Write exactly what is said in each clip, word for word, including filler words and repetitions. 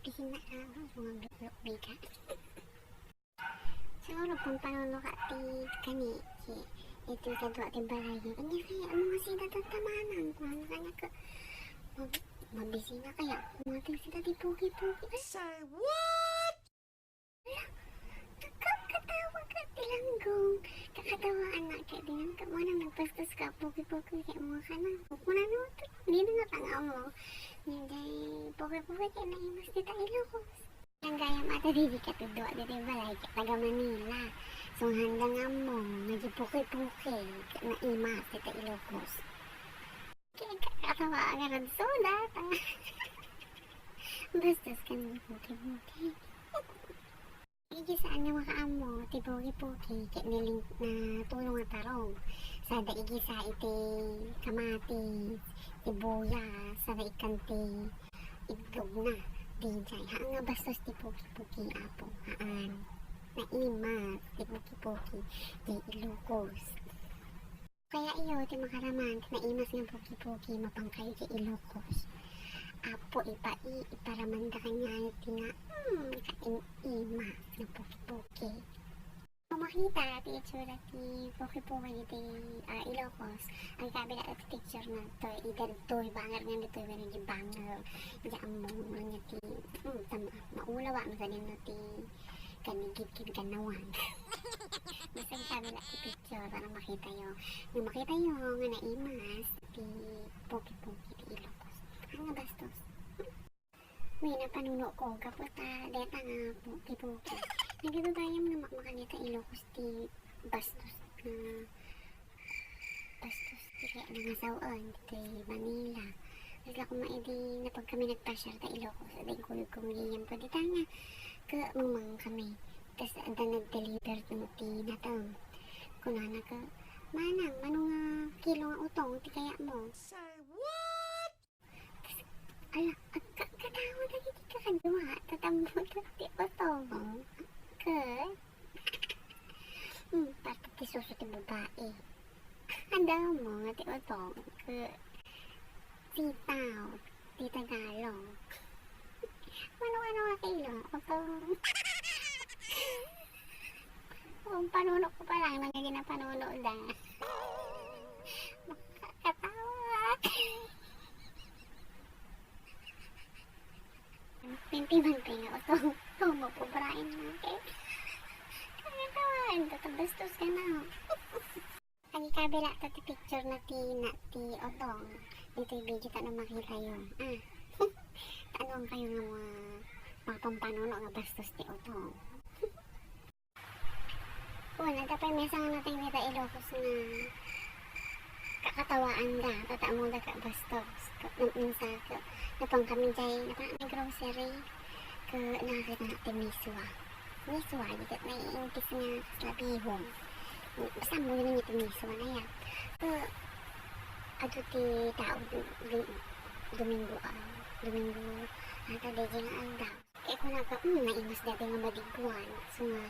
Bisin na lang, mga biga. Siguro, pampanuno ka ti kani, ti, iti kadua ti balay. Anya kaya, amo nga sida tattamanan. Kung ano kanya ka, mab-, mabisina kaya. Kumating sida ti pugi-pugi. Ay, say what? Ala, ka-, ka-, katawa ka ti langgong. Kakatawa, anak, kaya di nang ka-, wala nang nagpastos ka, pugi-pugi, kaya mga ka na. Kung ano, di na nga pang-amo. Hindi, pugi-pugi, kaya naimas dita Ilocos. Ang gayam ata didi katudua didi balay ket taga Manila. So, handa nga ammo, nga di puki-puki, ket naimas dita Ilocos. Ket kakatawa nga ragsuda, ta. Bastos ken puki-puki. Igisaan nga makaammo, ti puki-puki, ket niling-, natulong a tarong. Sada igisa iti kamatis, sibuyas, sada ikkan ti itlog na, diay. Haan nga bastos ti puki-puki, Apo. Haan. Naimas ti puki-puki, ti Ilocos. Kaya iyo, ti makaraman, ti naimas nga puki-puki, mapankayo ti Ilocos. Apo, ipa-, i-, iparamanda kaniayo ti nga, hmm, kaimas nga puki-puki. Makita ti itsura ti puki-puki ditoy, ah, Ilocos. Agkabila ti picture na to, ida ditoy, banger nga ditoy, wenno di banger. Di ammo, nga ti, hmm, tam-, maulawa, masanin no ti, kanigid, kin kanawan. Basta agkabila ti picture, para makita yo. Nga makita yo, nga naimas, ti puki-puki, ti Ilocos. Ang bastos. Wen, napanuno ko, gapu ta deta nga pu-, ti puki. Nagidudayam nga makmakani ta Ilocos ti bastos nga, bastos ti kaya nangasawen ti Manila. Kasla koma idi napagkami nagpasiar ta Ilocos, adda inkuyog ko nga gayam ko dita nga, ke mangmang kami. Tas adda nag-deliver no ti nateng. Kunana ke, "Manang, mano nga kilo nga utong ti kayatmo?" Say what? Ala, agka-, katawa dagiti kakadua, tatammuda ti utong. Ket, hmm, parte ti suso ti babai. Andammo nga ti utong, ket sitaw ti Tagalog. Mano-mano nga kilo, utong. Kung panuno ko pa lang, nang ginapanuno da. Makakatawa. Pintiman pa nga utong, tumo, pobrain na, eh. Kaya kawan, tatabastos ka na. Agikabila ta ti picture na ti, na ti utong. Ditoy video ta no makita yo. Ah. Tanong kayo nga mga mapampanuno nga bastos ti utong. Una, ta pay maysa nga nateng dita Ilocos nga kakatawaanda, ta ammoda ket bastos. Ket naminsan ket napan kami jay, napan kami grocery, ket nakakita ti miswa. Miswa, di ket naiingkis nga kasla bihon. Basta ammo dayta ti miswa na ya. Ket adu ti tao, du-, du-, Domingo, ah, Domingo, ata dayjay nga aldaw. Ket kunana, "Hmm, naimas daytoy nga madiguan." So nga,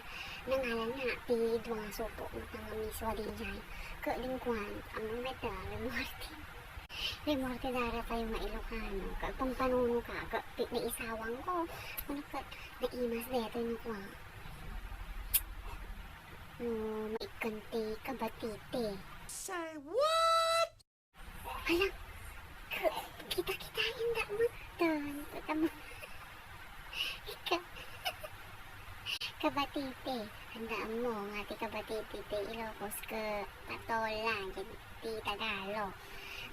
nangalanna ti dua nga supo nga pangamiswa dayjay. Ket dingguan, ammo met, ah, rimorte. Rimorte dara tayo nga Ilocano. Ket agpampanuno ka, ket pi-, naisawang ko. Kuna ket, "Naimas daytoy nga kua." No, maikkan ti kabatiti. Say what? Hala, ka-, kita-kitaenda metten. Kita mo. Ika-, kabatiti. Andammo nga ti kabatiti ti Ilocos ket patola ti Tagalog.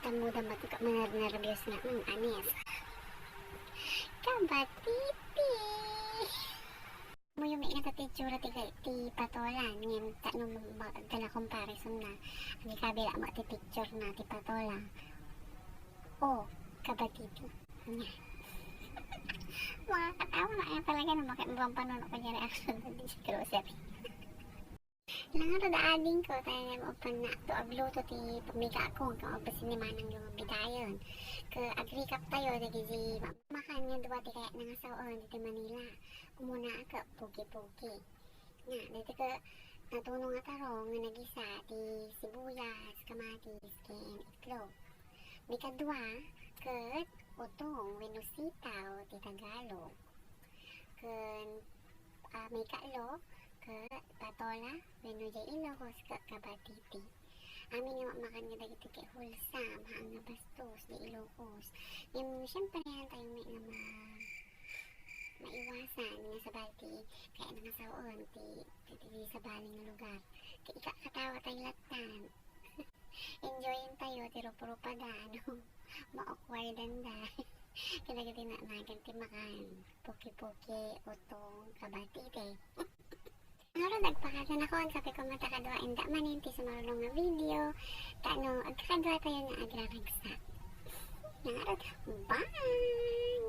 Tammo da matu-, manernerbios nga, mm, anes. Kabatiti. Mayat nga ta ti itsura ti, ti patola, ngem ta no ma-, dala comparison na, agikabila met ti picture na ti patola. O, kabatiti. Nya. Makakatawa nga talaga no maka-, mapampanuno ko nga reaction na di sa grocery. Ilangan to da ading ko, tayo nga mapan na to agluto ti pamigako, nga mapasin ni Manang nga bidayon. Ket ag-recap tayo, dagiti ma-, makan nga dua ti kaya nangasawen ditoy Manila. Umuna ket pugi-pugi. Nga, daytoy ket natuno nga tarong nga nagisa ti sibuyas, kamatis, ken itlog. Ikadua, ket utong wenno sitaw ti Tagalog. ken, ah, maikatlo, ket patola, wenno jay Ilocos, ket kabatiti. Amin nga makmakan nga dagiti ket wholesome, haan nga bastos, jay Ilocos. Ngem, siyempre, haantayo met nga ma-, maiwasan nga sabali ti kayatna nga sawen ti, ti, ti sabali nga lugar. Ket ikakatawa tayo lattan. Enjoyentayo ti rupurupada, no? Ma-awkwardanda. Kadagiti nagan ti makan. Puki-puki, utong, kabatiti. Ngarud, agpakadaakon, sabi ko, matakadua inda manen ti sumarulong nga video. Tano, agkakaduatayo nga agraragsak. Ngarud, bye!